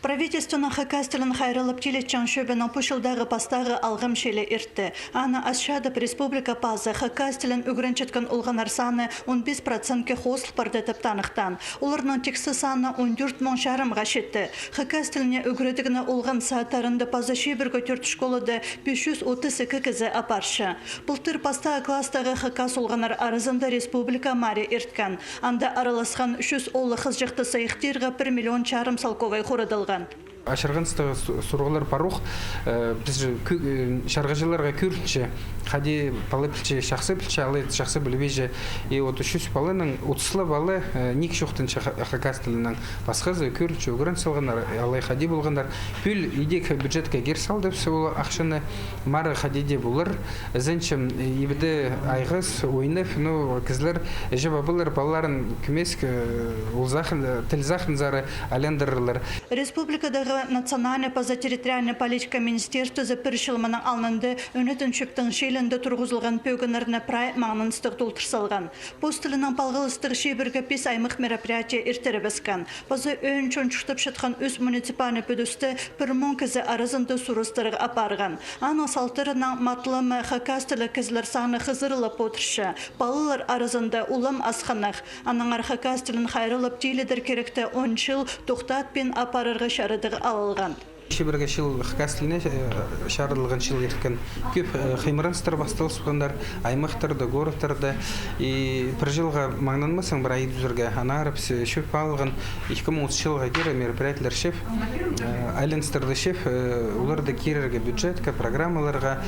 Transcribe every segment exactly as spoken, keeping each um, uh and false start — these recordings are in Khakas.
Правительствоның хакас тілін хайраллап тилетчең чӧбінің пу чылдағы пастағы алғым чилі иртті. Аны асчадып, республика пазы хакас тілін ӱгренчеткен олғаннар саны он пис процентке хозыл парды тіп таныхтаан. Оларның тиксі саны он тӧрт муң чарымға читті. Хакас тіліне ӱгредігні олған садтарында паза чибіргі тӧрт школада пис чӱс отыс ікі кізі апарча. Пылтыр пастағы класстағы хакас олғаннар аразында республика марии ирткен. Анда араласхан чӱс оолах-хызыҷахты сайыхтирға пір миллион чарым салковай хорадылған. Ачырғаныстығ сурығлар парох, піс чарғыҷыларға кӧрінче, хайди пала пілче, чахсы пілче, алай чахсы пілбинче. И вот чӱс паланың отыс ла пала ниик чоохтанча хакас тілінең. Пасхазы кӧрінче, ӱгрен салғаннар, алай хайди полғаннар. Пӱӱл идӧк бюджетке кир салды, піс ол ахчаны. Мары хайди даа полар, ізенчем, ибде айғас, ойнап, ну, кізілер, іҷе-пабалар палаларын кӧмес, ол сах-, тіл сахынзар айландырарлар. Республикадағы национальнай паза территориальнай политика министерствозы пір чыл мының алнында ӱнетін чӧптің чилінде турғызылған пӧгіннерні прай маңнаныстығ толдыр салған. Пос тілінең палғалыстығ чибіргі пис аймах мероприятие иртірібіскен. Паза ӧӧн чон чуртапчатхан ӱс муниципальнай пӱдісте пір муң кізі аразында сурастарға апарған. Аның салтарынаң матлама хакас тілліг кізілер саны хызырылып одырча. Палалар аразында улам асхынах. Аннаңар хакас тілін хайраллап тилідер киректі он чыл тохтатпин апарарға чарадығ алылған. Чибіргі чыл хакас тіліне чарыдылған чыл ирткен. Кӧп хыймыраныстар пасталысханнар аймахтарда, городтарда. И пір чылға маңнанмассың, пір ай тӱзерге, аннаңар піс чӧп алған, ікі муң отыс чылға кире мероприятиелер чӧп, айланыстарды чӧп, оларды кирерге бюджетке, программаларға.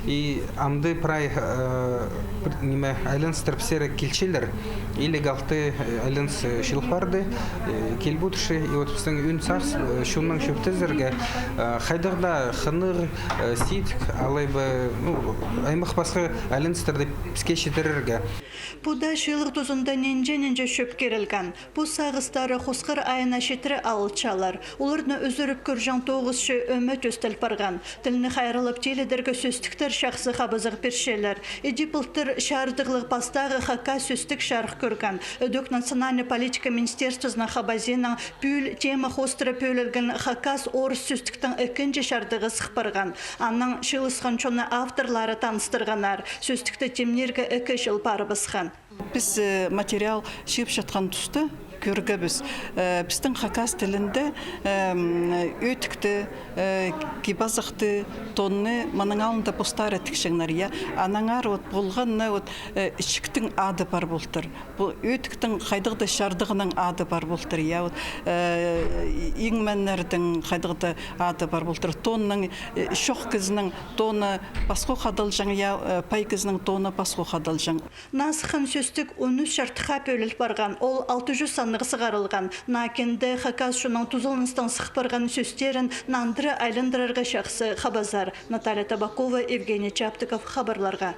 И амды прай пір ниме айланыстар пістерге килчелер. Илиг алты айланыс чыл парды, киліп одырча. И вот пістің ӧӧн сағыс чоннаң чӧптезерге, хайдағ даа хынығ, сидік, алай ба, ну, аймах пасха айланыстарды піске читірерге. Пу даа чыылығ тузында нинҷе-нинҷе чӧп кирілген. Пу сағыстары хосхар айына читіре алылчалар. Оларны ӱзӱріп кӧрҷең тоғысчы ӧме тӧстел парған. Тілні хайраллап тилідерге сӧстіктер чахсы хабазығ пирчелер. Иди пылтыр чардығлығ пастағы хакас сӧстік чарых кӧрген. Ідӧк национальнай политика министерствозының хабазиинаң пӱӱл тема хоостыра пӧлелген хакас-орыс сӧстіктің ікінҷі чардығы сых парған. Анаң чыылысхан чонны авторлары таныстырғаннар. Сӧстікті тимнирге ікі чыл парыбысхан. Піс материал чыыпчатхан туста кӧргебіс, пістің хакас тілінде ӧтікті, кип-азахты, тонны мының алнында постары тікчеңнер, я. Аннаңар вот полған на вот ічіктің ады пар полтыр. Пу ӧтіктің хайдағ-да чардығының ады пар полтыр, я. Вот иңменнердің хайдағ-да ады пар полтыр. Тонның, чох кізінің тоны пасха хадалҷаң, я, пай кізінің тоны пасха хадалҷаң. Наа сыххан сӧстік он ӱс чардыхха пӧліл парған, ол алты чӱс саннығ сығарылған. Наа кинде хакас чонның тузаланыстаң сых парған сӧстерін нандыра айландырарға чахсы хабазар. Наталья Табакова, Евгений Чаптыков, хабарларға.